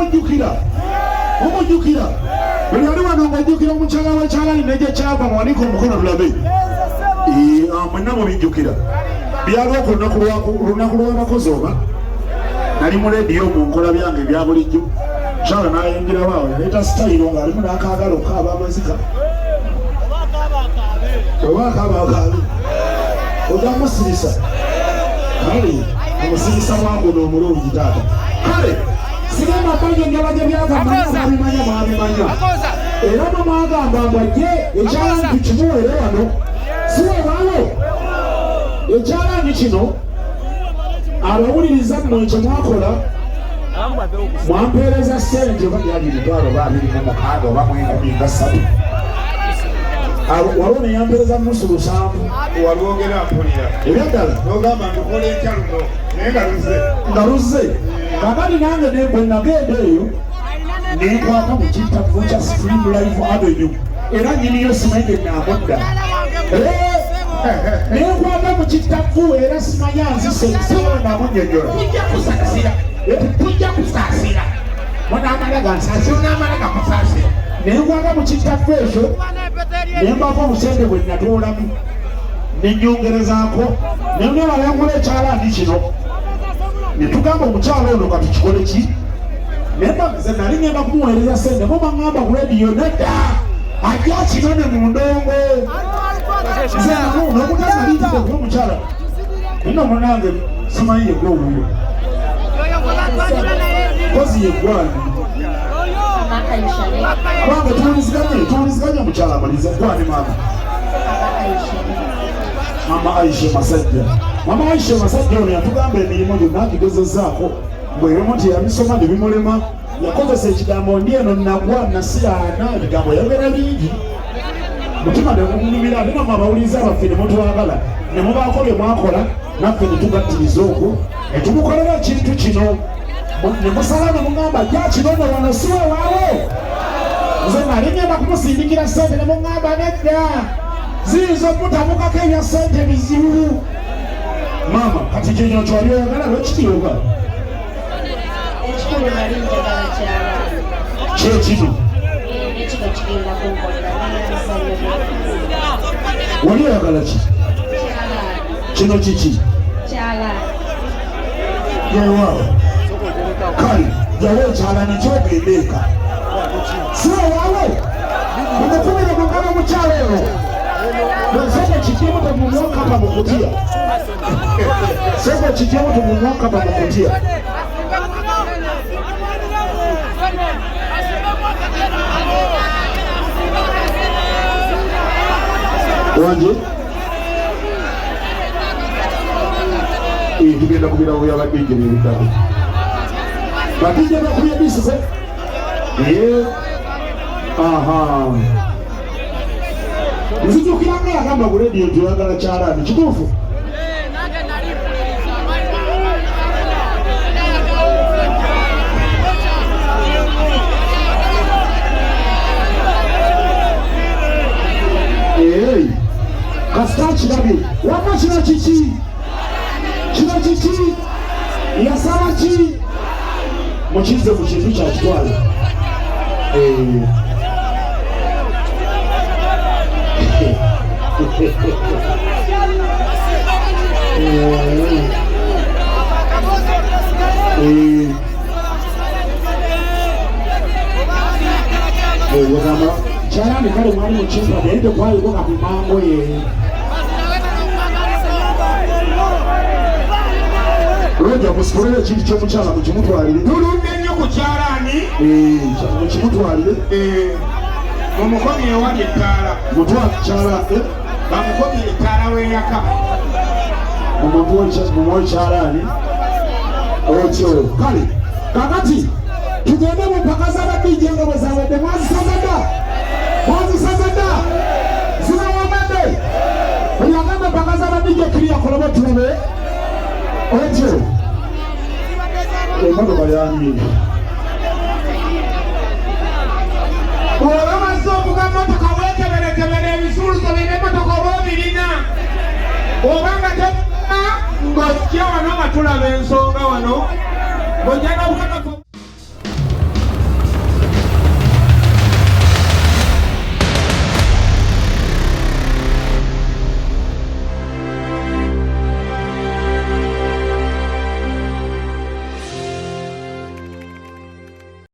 Mumujjukira, mumujjukira. Buli ali wano ng'ojjukira omukyala w'ekyalaani ne gye kyava, muwanike omukono tulabe. Mwenna mubijjukira. Byaliwo ku lunaku lw'abakozi oba nali mu lediyo mu nkola byange ebya bulijjo, mukyala n'ayingirawo awo, yaleeta sitayiro ng'alimu n'akaagala okukaaba amazika oba akaaba akaabe ojja musirisa. Kale omusirisa mwaguno omulungi taata. Kale sigamba mbanyonyola gye byava, mwabimanya, mwabimanya. Era mwe mwagamba mbu ajje ekyalaani tukimuweere wano, si weewaawo? Ekyalaani kino abawuliriza mmwe kye mwakola, mwampeereza ssente oba byali 26 oba oba 13. Waliwo neyampeereza nusu 7. Walwogera mpulira. Ebyaddala. Nogamba ndukola enkya luno, naye nga luze. Nga luzze. Kakati nange bwe nagenda eyo nenkwata mu kittavu kya Stream Live Avenue, era nyiniyo simanyi namudda, nenkwata mu kittavu era simanya nzise sobola namunyonyola. Tujja kusaasira, tujja kusaasira, munaamala gansaasira, onaamala gakusaasira. Nenkwata mu kittavu ekyo nembako obusente bwe natoolamu nenyongerezaako nengenda nengula ekyalaani kino. Netugamba omukyalo ono katukikole ki? Nemba nze nali ngenda kumuweereza sente, bo baŋŋamba ku rediyo nedda, ajja akinone mu ndongo. Nze nokuta nali ntidde kuba omukyala nno munange simanyi yegwe owuyo kozi yeggwani abange. Tuwuliziganye, tuwuliziganye. Omukyala amalize gwani maama. Mama Aisha Masajja, Mama Aisha Masajja ono yatugamba emirimu gyonna agigezezzaako, bwebimu nti yabisoma ne bimulema. Yakozesa ekigambo ndi eno nagwa nasiraana, ebigambo yayogera bingi, mutima ne gumulumira. Ate namwe abawuliriza baffe ne mutwagala ne mubaako bye mwakola, naffe ne tugattiriza okwo ne tumukolera ekintu kino, ne musala ne mugamba jja kinone wano, si weewaawo? Nze nali ngenda kumusindikira ssente ne muŋŋamba nedda, ziyinza okutabukako, ebya ssente bizibu. Maama, kati kino kyoli oyagala lwekityoba? Ekikulu nali njagala kyalaani. Kyekino. Nekino kigenda kunkolera neyanza nnyo. Wali oyagala ki? Kyalaani. Kino kiki? Kyalaani. Weewaawo. Kale jawo ekyalani kyogenda eka, si weewaawo? Mumukubire mu ngalo omukyalo ono. Soko kijjemu temumwokapa mu kutiya, soko kijjemu temumwokapa mu kutiya. Wanje. Tugenda ku birabo bya ba DJ byebiddako. Ba DJ bakubye disiko. Aha, nzijukira nga yagamba ku rediyo nti oyagala kyalaani, kituufu? Hey, kasita kirabye. Wamma kino kiki? Kino kiki? Yasaba ki? Mukize mu kintu kyakitwala. Eh. Eh. Eh. Eh, wagamba kyalaani kale mwali mukimpa naye tekwaliko kapimango ye. Roger, musikolere ekintu ky'omukyala mukimutwalire. Tuludde nnyo ku kyalaani. Eh, mukimutwalire. Mumukomye ewali ettaala. Mutwala kyala, eh? Bamukomye ettaala weeyaka. Mumuwe kyalaani otyo. Kale kakati tugende mu mpaka z'aba DJ nga bwe zawedde. Mwazisaze dda, mwazisaze dda, zinawamedde. Buli agamba empaka z'aba DJ kiriya kolobe tulabe otyo. Emotoka yani Bw'oba omaze ovuga motoka, weekeberekebera ebisuluzo by'emmotoka oba obirina, oba nga tolina, ng'ojja wano nga tulaba ensonga wano ng'ojja n'obukakafu.